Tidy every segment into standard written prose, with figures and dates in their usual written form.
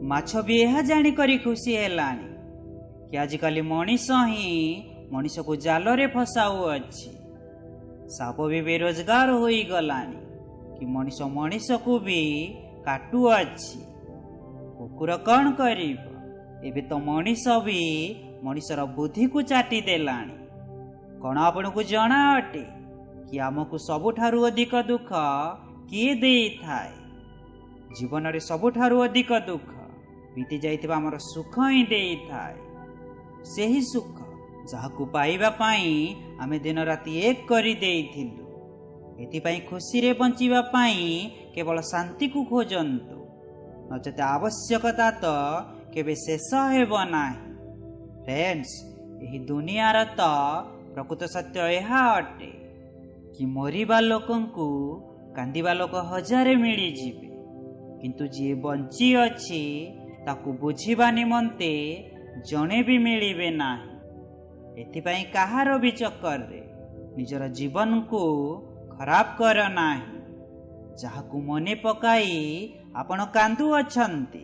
ମାଛ ବି ଏହା ଜାଣିକରି ଖୁସି ହେଲାଣି କି ଆଜିକାଲି ମଣିଷ ହିଁ ମଣିଷକୁ ଜାଲରେ ଫସାଉଅଛି। ସାପ ବି ବେରୋଜଗାର ହୋଇଗଲାଣି କି ମଣିଷ ମଣିଷକୁ ବି କାଟୁଅଛି। କୁକୁର କ'ଣ କରିବ? ଏବେ ତ ମଣିଷ ବି ମଣିଷର ବୁଦ୍ଧିକୁ ଚାଟି ଦେଲାଣି। କ'ଣ ଆପଣଙ୍କୁ ଜଣା ଅଟେ କି ଆମକୁ ସବୁଠାରୁ ଅଧିକ ଦୁଃଖ କିଏ ଦେଇଥାଏ? ଜୀବନରେ ସବୁଠାରୁ ଅଧିକ ଦୁଃଖ ବିତି ଯାଇଥିବା ଆମର ସୁଖ ହିଁ ଦେଇଥାଏ। ସେହି ସୁଖ ଯାହାକୁ ପାଇବା ପାଇଁ ଆମେ ଦିନ ରାତି ଏକ କରିଦେଇଥିଲୁ। ଏଥିପାଇଁ ଖୁସିରେ ବଞ୍ଚିବା ପାଇଁ କେବଳ ଶାନ୍ତିକୁ ଖୋଜନ୍ତୁ, ନଚେତ ଆବଶ୍ୟକତା ତ କେବେ ଶେଷ ହେବ ନାହିଁ। ଫ୍ରେଣ୍ଡସ୍, ଏହି ଦୁନିଆର ତ ପ୍ରକୃତ ସତ୍ୟ ଏହା ଅଟେ କି ମରିବା ଲୋକଙ୍କୁ କାନ୍ଦିବା ଲୋକ ହଜାରେ ମିଳିଯିବେ, କିନ୍ତୁ ଯିଏ ବଞ୍ଚିଅଛି ତାକୁ ବୁଝିବା ନିମନ୍ତେ ଜଣେ ବି ମିଳିବେ ନାହିଁ। ଏଥିପାଇଁ କାହାର ବି ଚକ୍କରରେ ନିଜର ଜୀବନକୁ ଖରାପ କର ନାହିଁ। ଯାହାକୁ ମନେ ପକାଇ ଆପଣ କାନ୍ଦୁଅଛନ୍ତି,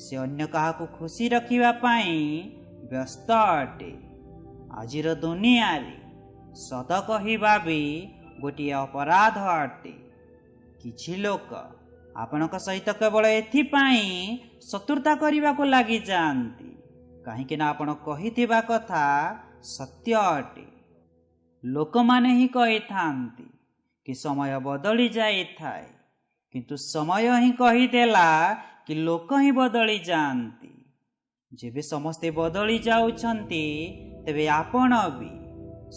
ସେ ଅନ୍ୟ କାହାକୁ ଖୁସି ରଖିବା ପାଇଁ ବ୍ୟସ୍ତ ଅଟେ। ଆଜିର ଦୁନିଆରେ ସତ କହିବା ବି ଗୋଟିଏ ଅପରାଧ ଅଟେ। କିଛି ଲୋକ ଆପଣଙ୍କ ସହିତ କେବଳ ଏଥିପାଇଁ ଶତ୍ରୁତା କରିବାକୁ ଲାଗିଯାଆନ୍ତି, କାହିଁକି ନା ଆପଣ କହିଥିବା କଥା ସତ୍ୟ ଅଟେ। ଲୋକମାନେ ହିଁ କହିଥାନ୍ତି କି ସମୟ ବଦଳି ଯାଇଥାଏ, କିନ୍ତୁ ସମୟ ହିଁ କହିଦେଲା କି ଲୋକ ହିଁ ବଦଳି ଯାଆନ୍ତି। ଯେବେ ସମସ୍ତେ ବଦଳି ଯାଉଛନ୍ତି, ତେବେ ଆପଣ ବି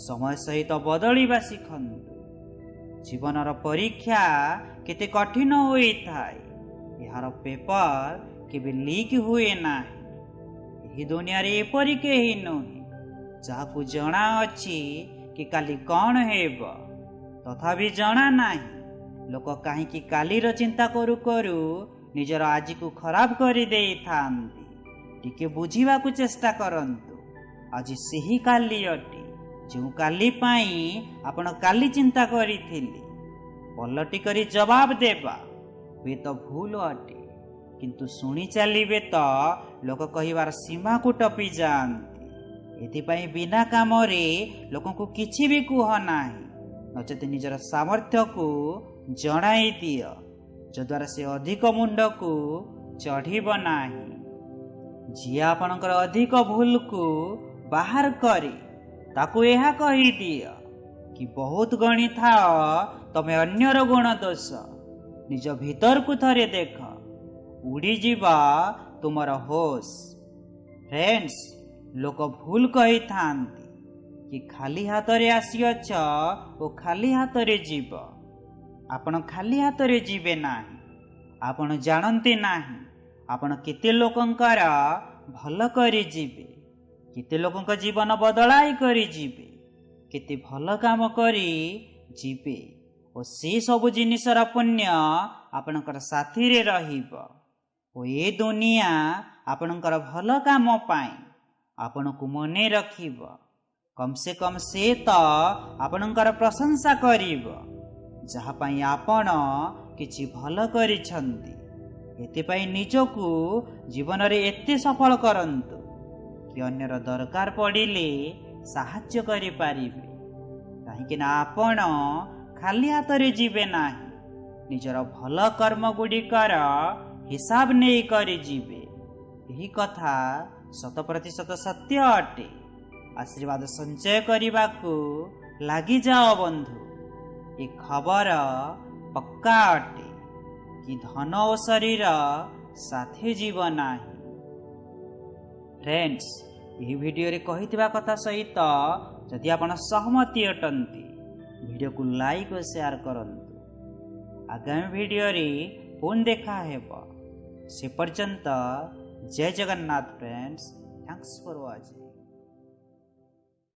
ସମୟ ସହିତ ବଦଳିବା ଶିଖନ୍ତୁ। ଜୀବନର ପରୀକ୍ଷା କେତେ କଠିନ ହୋଇଥାଏ, ଏହାର ପେପର କେବେ ଲିକ୍ ହୁଏ ନାହିଁ। ଏହି ଦୁନିଆରେ ଏପରି କେହି ନୁହେଁ ଯାହାକୁ ଜଣା ଅଛି କି କାଲି କ'ଣ ହେବ। ତଥାପି ଜଣା ନାହିଁ ଲୋକ କାହିଁକି କାଲିର ଚିନ୍ତା କରୁ କରୁ ନିଜର ଆଜିକୁ ଖରାପ କରିଦେଇଥାନ୍ତି। ଟିକେ ବୁଝିବାକୁ ଚେଷ୍ଟା କରନ୍ତୁ, ଆଜି ସେହି କାଲି ଅଟେ ଯେଉଁ କାଲି ପାଇଁ ଆପଣ କାଲି ଚିନ୍ତା କରିଥିଲେ। ପଲଟି କରି ଜବାବ ଦେବା ହୁଏତ ଭୁଲ ଅଟେ, କିନ୍ତୁ ଶୁଣି ଚାଲିବେ ତ ଲୋକ କହିବାର ସୀମାକୁ ଟପି ଯାଆନ୍ତି। ଏଥିପାଇଁ ବିନା କାମରେ ଲୋକଙ୍କୁ କିଛି ବି କୁହ ନାହିଁ, ନଚେତ ନିଜର ସାମର୍ଥ୍ୟକୁ ଜଣାଇ ଦିଅ, ଯଦ୍ୱାରା ସେ ଅଧିକ ମୁଣ୍ଡକୁ ଚଢ଼ିବ ନାହିଁ। ଯିଏ ଆପଣଙ୍କର ଅଧିକ ଭୁଲକୁ ବାହାର କରେ, ତାକୁ ଏହା କହିଦିଅ କି ବହୁତ ଗଣିଥାଅ ତମେ ଅନ୍ୟର ଗୁଣ ଦୋଷ, ନିଜ ଭିତରକୁ ଥରେ ଦେଖ, ଉଡ଼ିଯିବ ତୁମର ହୋସ୍। ଫ୍ରେଣ୍ଡସ୍, ଲୋକ ଭୁଲ କହିଥାନ୍ତି କି ଖାଲି ହାତରେ ଆସିଅଛ ଓ ଖାଲି ହାତରେ ଯିବ। ଆପଣ ଖାଲି ହାତରେ ଯିବେ ନାହିଁ। ଆପଣ ଜାଣନ୍ତି ନାହିଁ ଆପଣ କେତେ ଲୋକଙ୍କର ଭଲ କରିଯିବେ, କେତେ ଲୋକଙ୍କ ଜୀବନ ବଦଳାଇ କରିଯିବେ, କେତେ ଭଲ କାମ କରି ଯିବେ, ଓ ସେ ସବୁ ଜିନିଷର ପୁଣ୍ୟ ଆପଣଙ୍କର ସାଥିରେ ରହିବ, ଓ ଏ ଦୁନିଆ ଆପଣଙ୍କର ଭଲ କାମ ପାଇଁ ଆପଣଙ୍କୁ ମନେ ରଖିବ। କମ୍ ସେ କମ୍ ସେ ତ ଆପଣଙ୍କର ପ୍ରଶଂସା କରିବ ଯାହା ପାଇଁ ଆପଣ କିଛି ଭଲ କରିଛନ୍ତି। ଏଥିପାଇଁ ନିଜକୁ ଜୀବନରେ ଏତେ ସଫଳ କରନ୍ତୁ କି ଅନ୍ୟର ଦରକାର ପଡ଼ିଲେ ସାହାଯ୍ୟ କରିପାରିବେ, କାହିଁକି ନା ଆପଣ ଖାଲି ହାତରେ ଯିବେ ନାହିଁ, ନିଜର ଭଲ କର୍ମ ଗୁଡ଼ିକର ହିସାବ ନେଇ କରିଯିବେ। ଏହି କଥା 100% ସତ୍ୟ ଅଟେ। ଆଶୀର୍ବାଦ ସଞ୍ଚୟ କରିବାକୁ ଲାଗିଯାଅ ବନ୍ଧୁ। ଏ ଖବର ପକ୍କା ଅଟେ କି ଧନ ଓ ଶରୀର ସାଥେ ଯିବ ନାହିଁ। ଫ୍ରେଣ୍ଡସ୍, ଏହି ଭିଡ଼ିଓରେ କହିଥିବା କଥା ସହିତ ଯଦି ଆପଣ ସହମତି ଅଟନ୍ତି, ଭିଡ଼ିଓକୁ ଲାଇକ୍ ଓ ସେୟାର କରନ୍ତୁ। ଆଗାମୀ ଭିଡ଼ିଓରେ ପୁଣି ଦେଖା ହେବ, ସେ ପର୍ଯ୍ୟନ୍ତ ଜୟ Jagannath. Friends, thanks for watching.